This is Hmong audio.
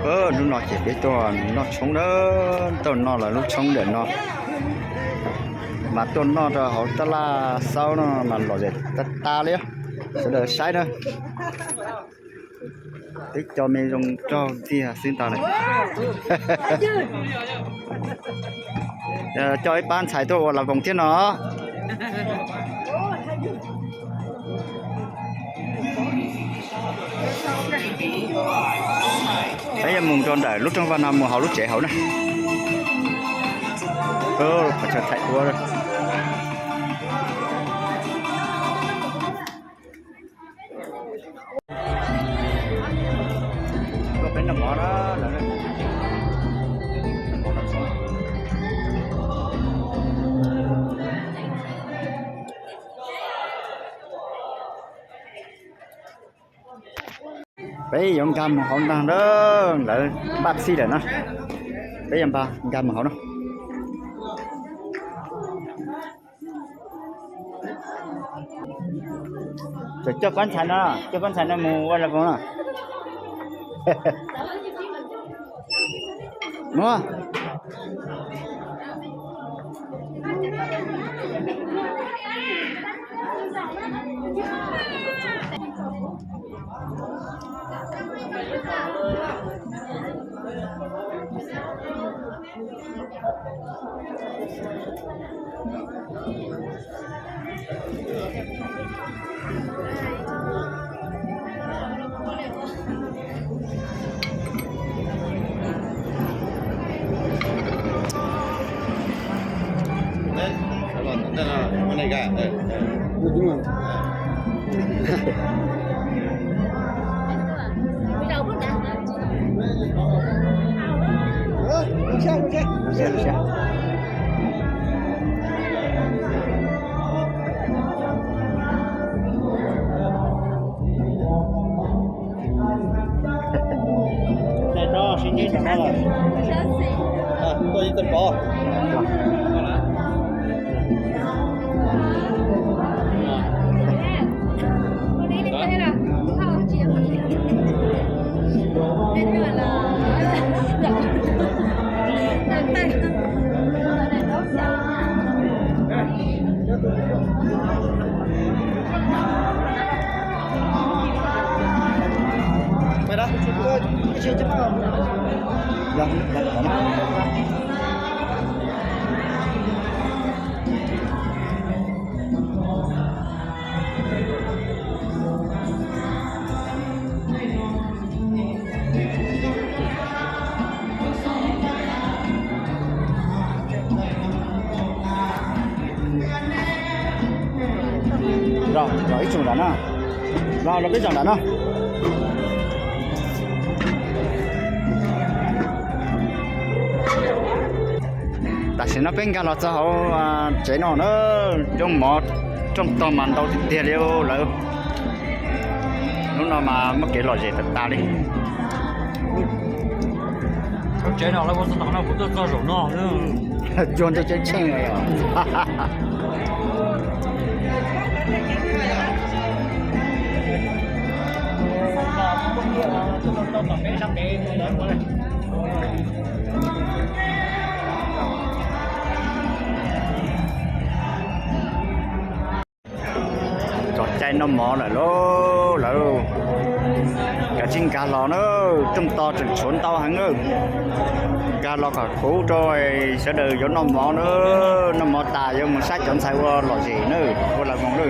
Hnub no ces peb tuaj noj tshoob na, tuaj noj lawv lub tshoob ntawm no, mas tuaj noj rau hauv tab laj xaub no mas lom zem tag tag li. Sawv daws saib na, peb cov me zoo nraug tiag xwb ntag na. Coj ib pab ntxhais tuaj ua las voos thiab no. Peb yuav mus rau ntawm lub rooj vag no mus hauv lub tsev hauv na. Qhov chaw thaij duab. Peb yuav nkag mus hauv ntag na, lawv npaj txhij lawm na. Peb yuav nkag mus hauv no. Coj pab ntxhais no, coj pab ntxhais no mus ua las voos no. Mus. Daim no sib ntsib rau no lawm. Tuaj ib tug pov. Los, los ib tsoom nram no. Los, los peb tsoom nram no. Tam sim no peb nkag los txog hauv tsev no na, coob mov rooj tog mas ntau tiag tiag li lawm. Hnub no mas muaj kev lom zem tas tas li. Tsev no lawv ua txog tom no kuv tuaj txog zaum no. Cuag ntuj ceeb tsheej li os. Tso cai noj mov lawm lauj lawv. Kav tsij nkag los na, rooj tog tseem tshuav ntau heev na. Nkag los kom puv rau sawv daws yuav noj mov na. Noj mov tas yuav mus saib cov ntxhais ua lom zem na, ua las voos na.